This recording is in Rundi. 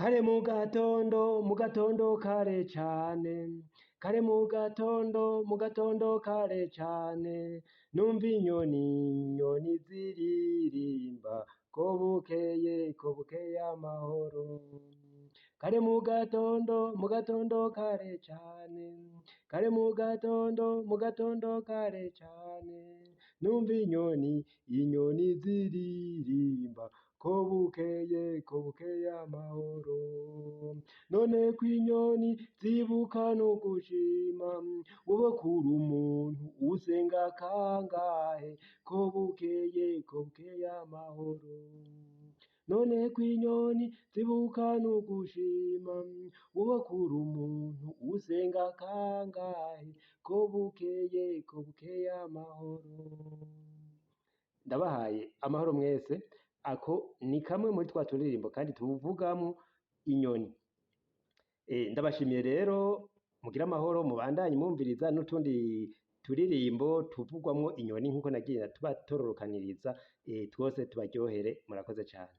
Kare mu gatondo kare cane, kare mu gatondo kare cane, numva inyoni, inyoni ziririmba, ko bukeye amahoro. Kare mu gatondo kare cane, kare mu gatondo kare cane, numva inyoni, inyoni ziririmba, ko bukeye amahoro. None ko inyoni zibuka no gushima, wowe kuri umuntu usenga kangahe, ko bukeye amahoro. None ko inyoni zibuka no gushima, wowe kuri umuntu usenga kangahe, ko bukeye amahoro. Ndabahaye amahoro mwese. Ako ni kamwe muri twa turirimbo kandi tuvugamwo inyoni. Ndabashimiye rero, mugire amahoro, mubandanye mwumviriza n'utundi turirimbo tuvugwamwo inyoni nkuko nagiye tubatororokaniriza, twose tubaryohere. Murakoze cane.